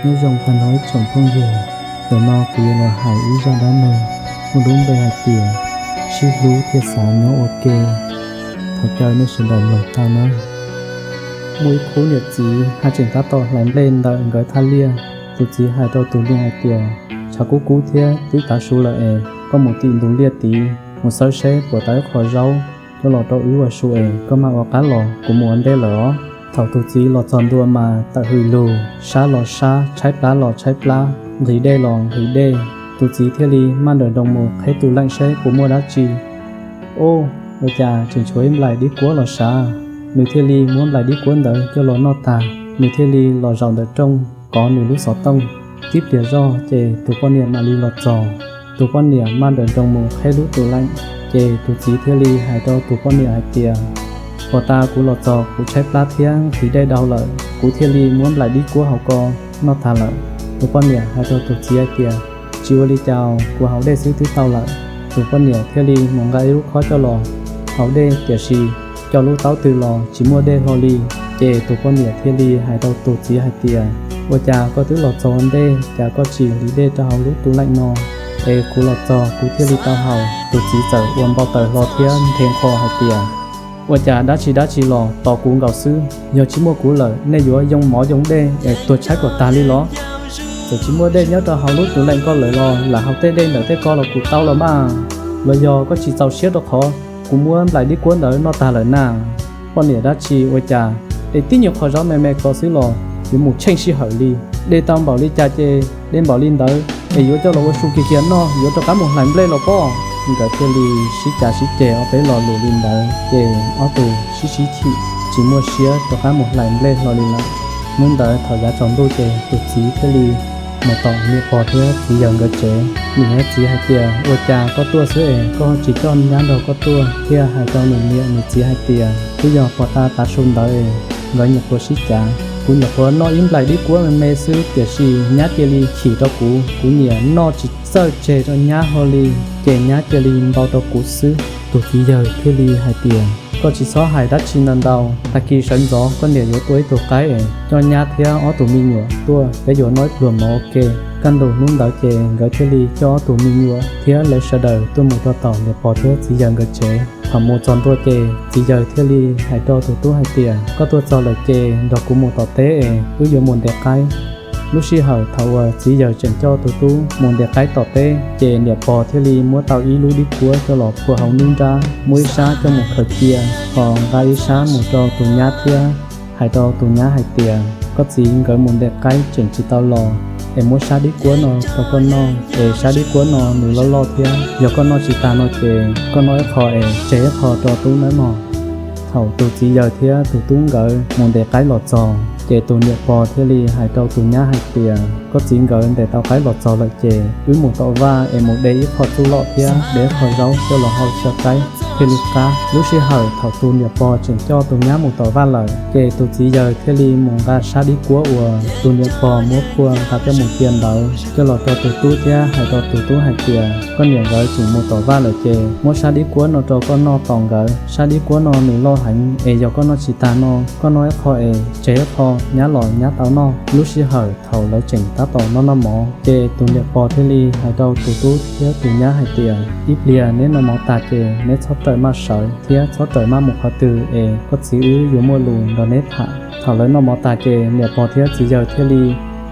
Nyob zoo tag nrho ib tsoom phooj ywg, ntawm no kuv yuav los hais ib zaj dab neeg muaj lub npe hais tias sib hlub thiaj xav nyob ua ke. Thov caw nej sawv daws mloog tau nawb. Muaj ib khub niam txiv haj tseem tab tom hlais nplej ntawm nkawd thaj liaj. Tus txiv hais rau tus niam hais tias, tshav kub kub thiab twb tav su lawm es koj mus tim ntug liaj tid mus xawb seb puas tau ib qho zaub coj los rau wb ua su es koj mam ua qab los, kuv mus ua ntej lawm os. Thaum tus txiv los txog ntua mas tawm hws lug, sab los sab, tshaib plab los tshaib plab, nqhis dej los nqhis dej. Tus txiv thiaj li maj nrawm nroos mus qheb tus leej seb puas muaj dab tsi. Ub, ua cas tseem tshuav ib nplaim dib kuab los sav. Nws thiaj li muab nplaim dib kuab ntawd coj los noj tag, nws thiaj li los zaum ntawm rooj kov nws lub xov tooj. Tib pliag zoj ces tus poj niam mam li los txog. Tus poj niam maj nrawm nroos mus qheb lub tus leej, ces tus txiv thiaj li hais rau tus poj niam hais tias, puag ta kuv los txog kuv tshaib plab thiab nqhis dej dhau lawm, kuv thiaj li muab nplaim dib kuab hauv ko noj tag lawm. Tus poj niam hais rau tus txiv hais tias, tsis ua li cas, kuv haus dej xwb twb tau lawm. Tus poj niam thiaj li mus nqa ib lub khob coj los haus dej, tiam sis coj lub taub twg los tsis muaj dej hlo li. Ces tus poj niam thiaj li hais rau tus txiv hais tias, ua cas koj twb los txog ntej, cas koj tsis hliv dej rau hauv lub tus leej no? Es kuv los txog kuv thiaj li tau haus. Tus txiv txawm ua npau taws hlo thiab nthe nqho hais tias, ua cas dab tsi dab tsi los tos kuv nkaus xwb, yog tsis muaj kuv lawm nej yuav yoo mov yoo dej es tuag tshaib kom tag li los? Txawm tsis muaj dej nyob rau hauv lub tus leej koj lawm los lam haus tej dej ntawm tej ko los kuv tau los mas. Los yog koj tsis txaus siab rau qhov kuv muab nplaim dib kuab ntawd noj tag lawm na? Poj niam dab tsi ua cas, es tib nyuag qho zaub me me ko xwb los yuav mus tsheej sij hawm li. Dej tau npaum li cas ces dej npaum li ntawd, es yuav coj los ua su kiag kiag noj, yuav rov qab mus hlais nplej los pob. Nkawd thiaj li sib cav sib ceg ob peb lo lus li ntawd, ces ob tug sib sib chim, tsis muaj siab rov qab mus hlais nplej hlo li lawm. Hnub ntawd thaum yav tsaus ntuj ces tus txiv thiaj li mus tom niam pog thiab txiv yawg nkawd tsev. Niam thiab txiv hais tias, ua cas koj tuaj xwb es koj tsis coj nyab nrog koj tuaj? Thiaj hais rau nws niam nws txiv hais tias, twb yog puag ta tav su ntawd es nkawd nyuam qhuav sib cav, kuv nyuam qhuav noj ib nplaim dib kuab me me xwb, tiam sis nyab cia li chim rau kuv, kuv niam noj tsis txawj tseg rau nyab hlo li, ces nyab cia li npau rau kuv xwb. Tus txiv yawg thiaj li hais tias, koj tsis txhob hais dab tsi ntau ntau, tag kis sawv ntxov koj niam yuav tua ib tug qaib es coj nyab thiab ob tug me nyuam tuaj, peb yuav noj ib pluag mov ua ke. Kaj ntug hnub ntawd ces nkawd thiaj li coj ob tug me nyuam thiab lawv sawv daws tuaj mus rau tom niam pog thiab txiv yawg nkawd tsev. Thaum mus txog ntua ces txiv yawg thiaj li hais rau tus tub hais tias, koj tuaj txog lawm ces nrog kuv mus tom teb es wb yuav mus ntes qaib. Lub sij hawm thaum uas txiv yawg tseem coj tus tub mus ntes qaib tom teb, ces niam pog thiaj li muab tau ib lub dib kuab coj los phua hauv nruab nrab, muab ib sab coj mus khaws cia, ho nqa ib sab mus rau tus nyab thiab hais rau tus nyab hais tias, koj txiv nkawd mus ntes qaib tseem tsis tau los, es muab sab dib kuab no rau koj noj, es sab dib kuab no nws loj loj thiab, yog koj noj tsis tag no ces koj noj ib qho es tseg ib qho rau tub nawb mog. Thaum tus txiv yawg thiab tus tub nkawd mus ntes qaib los txog, ces tus niam pog thiaj li hais rau tus nyab hais tias, koj txiv nkawd ntes tau qaib los txog lawm ces wb mus tom vaj es mus de ib qho txuj loj thiab de ib qho zaub coj los hau xyaw qaib thiaj li qab. Lub sij hawm thaum tus niam pog tseem coj tus nyab mus tom vaj lawm, ces tus txiv yawg thiaj li mus nqa sab dib kuab uas tus niam pog muab phua nqa coj mus cia ntawd coj los rau tus tub thiab hais rau tus tub hais tias, koj niam nkawd tseem mus tom vaj lawm ces muab sab dib kuab no rau koj noj tos nkawd. Sab dib kuab no nws loj heev es yog koj noj tsis tag no, koj noj ib qho es tseg ib qho, nyab los nyab tau noj. Lub sij hawm thaum lawv tseem tab tom noj noj mov, ces tus niam pog thiaj li hais rau tus tub thiab tus nyab hais tias, ib pliag neb noj mov tag ces neb txhob rawm maj sawv thiab txhob rawm maj mus qhov twg es koj txiv wb yuav muaj lus nrog neb tham. Thaum lawv noj mov tag ces niam pog thiab txiv yawg thiaj li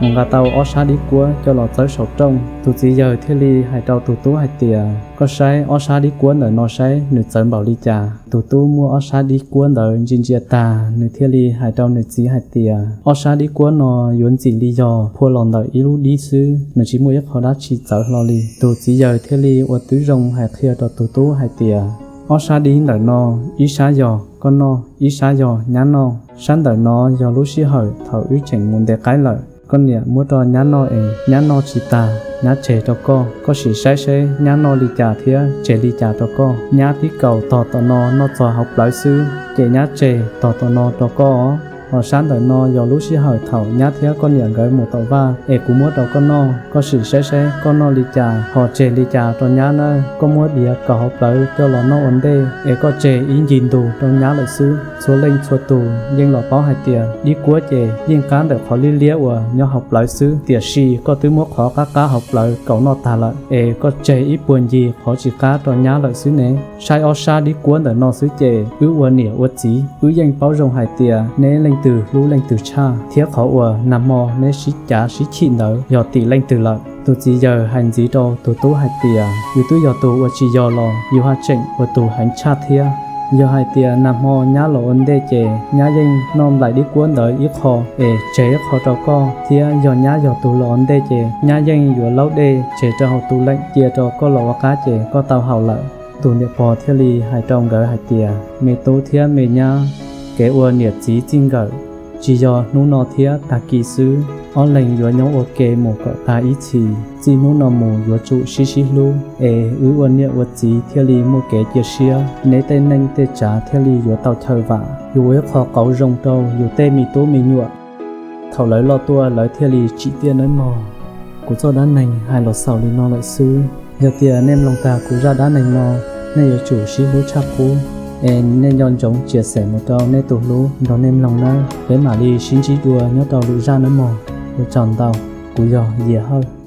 mus nqa tau ob sab dib kuab coj los txawb saum rooj. Tus txiv yawg thiaj li hais rau tus tub hais tias, koj saib ob sab dib kuab ntawm no saib nws txawv npaum li cas. Tus tub muab ob sab dib kuab ntawd ntsia ntsia tag, nws thiaj li hais rau nws txiv hais tias, ob sab dib kuab no yuav ntxim li yog phua los ntawm ib lub dib xwb, nws tsis muaj ib qho dab tsi txawv hlo li. Tus txiv yawg thiaj li ua tib zoo hais qhia rau tus tub hais tias, ob sab dib ntawm no, ib sab yog koj noj, ib sab yog nyab noj. Sab ntawm no yog lub sij hawm thaum wb tseem mus ntes qaib lawm, koj niam muab rau nyab noj es nyab noj tsis tag, nyab tseg rau koj. Koj sim saib seb nyab noj li cas thiab tseg li cas rau koj. Nyab tib kaum tog tom no noj txog hauv plawv xwb, ces nyab tseg tog tom no rau koj os. Hos sab ntawm no yog lub sij hawm thaum nyab thiab koj niam nkawd mus tom vaj es kuv muab rau koj noj, koj sim saib saib koj noj li cas hos tseg li cas rau nyab nawb. Koj muab diav kaus hauv plawv coj los noj ua ntej es koj tseg ib ncig ntug rau nyab lawm xwb. Txhua leej txhua tus yeej los paub hais tias dib kuab ces yeej qab ntawm qhov liab liab uas nyob hauv plawv xwb, tiam sis koj twb muab qhov qab qab hauv plawv kaus noj tag lawm es koj tseg ib puag ncig qhov tsis qab rau nyab lawm xwb ne. Saib ob sab dib kuab ntawm no xwb ces wb ua niam ua txiv wb yeej paub zoo hais tias neb leej twg hlub leej twg tshaj, thiab qhov uas nag hmo neb sib cav sib chim ntawd yog tim leej twg lawm. Tus txiv yawg hais ntxiv rau tus tub hais tias yus twb yog tus ua tsis yog los yus haj tseem ua tus heev tshaj thiab. Yog hais tias nag hmo nyab los ua ntej ces nyab yeej noj nplaim dib kuab ntawd ib qho es tseg ib qho rau koj, thiab yog nyab yog tus los ua ntej ces nyab yeej yuav laub dej tseg rau hauv tus leem cia rau koj los ua qab ces koj tau haus lawm. Tus niam pog thiaj li hais rau nkawd hais tias me tub thiab me nyab, kev ua niam txiv txij nkawm tsis yog hnub no thiab tag kis xwb, ob leeg yuav nyob ua ke mus kom tag ib txhis. Txij hnub no mus yuav tsum sib sib hlub es wb ua niam ua txiv thiaj li muaj kev cia siab, neb tej neej tej tsav thiaj li yuav tau chaw vam. Yus ua ib qho qauv zoo rau yus tej me tub me nyuam, thaum lawv loj tuaj lawv thiaj li tsim tiaj nawb mog. Kuv txoj dab neeg hais los xaus li no lawm xwb. Yog tias nej mloog tag kuv zaj dab neeg no, nej yuav tsum sib hlub tshaj qub, es nej nco ntsoov tsia xem mus rau nej tus hlub nrog nej mloog nawb. Peb mam li sib ntsib dua nyob rau lwm zaj nawb mog. Ua tsaug ntau, kuv yog Yias Hawj.